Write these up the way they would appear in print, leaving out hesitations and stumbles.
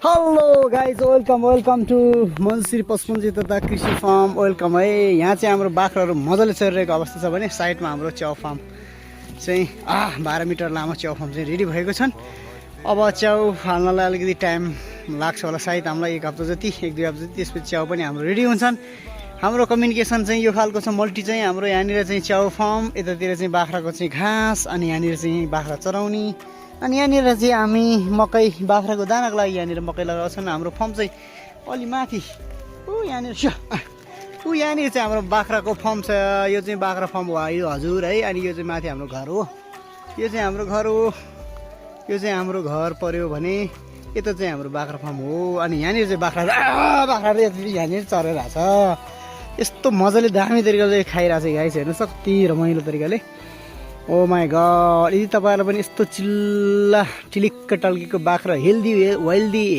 Hello guys welcome to मन्सिर पशुपन्छी तथा कृषि farm welcome है। यहाँ चाहिँ हाम्रो बाख्राहरू मजाले चरिरहेको अवस्था छ भने साइडमा हाम्रो च्याउ फार्म चाहिँ 12 मिटर लामो च्याउ फार्म चाहिँ रेडी भएको छन्। अब च्याउ फाल्नलाई अलिकति टाइम लाग्छ होला, सायद हामीलाई एक हप्ता जति, एक दुई हप्ता जति, त्यसपछि च्याउ पनि हाम्रो रेडी हुन्छन्। हाम्रो कम्युनिकेसन चाहिँ यो खालको छ, मल्टी चाहिँ हाम्रो यहाँनिर चाहिँ च्याउ फार्म, यतातिर चाहिँ बाख्राको चाहिँ घाँस, अनि यहाँनिर चाहिँ बाख्रा चराउने, अनि यहाँनिर चाहिँ हामी मकै बाख्राको दानाको लागि यहाँनिर मकै लगाएको छन्। हाम्रो फर्म चाहिँ अलि माथि यहाँनिर चाहिँ हाम्रो बाख्राको फर्म छ। यो चाहिँ बाख्रा फर्म हो यो हजुर है। अनि यो चाहिँ माथि हाम्रो घर हो, यो चाहिँ हाम्रो घर हो, यो चाहिँ हाम्रो घर पर्यो भने यता चाहिँ हाम्रो बाख्रा फर्म हो। अनि यहाँनिर चाहिँ बाख्राले यहाँनिर चरेर छ, यस्तो मजाले दामी तरिकाले खाइरहेको छ गाई चाहिँ हेर्नु, कति रमाइलो तरिकाले। ओ माई गड, यदि तपाईँहरूलाई पनि यस्तो चिल्ला टिलिक्क टल्केको बाख्रा वेल्दी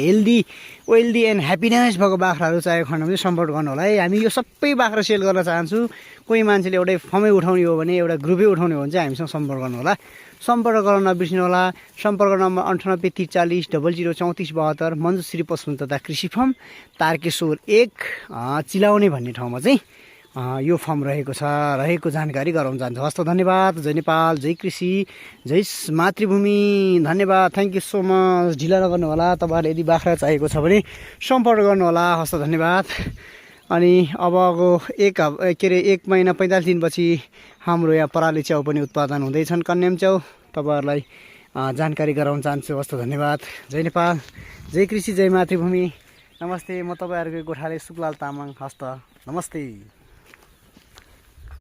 एन्ड ह्याप्पिनेस भएको बाख्राहरू चाहिएको खण्डमा चाहिँ सम्पर्क गर्नु होला है। हामी यो सबै बाख्रा सेल गर्न चाहन्छु। कोही मान्छेले एउटै फर्मै उठाउने हो भने, एउटा ग्रुपै उठाउने हो भने चाहिँ हामीसँग सम्पर्क गर्नु होला। सम्पर्क गर्न नबिर्सिनु होला। सम्पर्क नम्बर 98 43 00 34 72, मन्जुश्री पशुपन्छी तथा कृषि फार्म, तारकेश्वर 1 चिलाउने भन्ने ठाउँमा चाहिँ यो फर्म रहेको जानकारी गराउन चाहन्छु। हस्त, धन्यवाद। जय नेपाल, जय कृषि, जय मातृभूमि। धन्यवाद, थ्याङ्क यू सो मच। ढिला नगर्नु होला। तपाईँहरूले यदि बाख्रा चाहिएको छ भने सम्पर्क गर्नु होला। हस्त, धन्यवाद। अनि अबको एक महिना 45 दिनपछि हाम्रो यहाँ पराली च्याउ पनि उत्पादन हुँदैछन्, कन्याम च्याउ। तपाईँहरूलाई जानकारी गराउन चाहन्छु। हस्त, धन्यवाद। जय नेपाल, जय कृषि, जय मातृभूमि। नमस्ते, म तपाईँहरूको गोठाले सुकलाल तामाङ। हस्त, नमस्ते।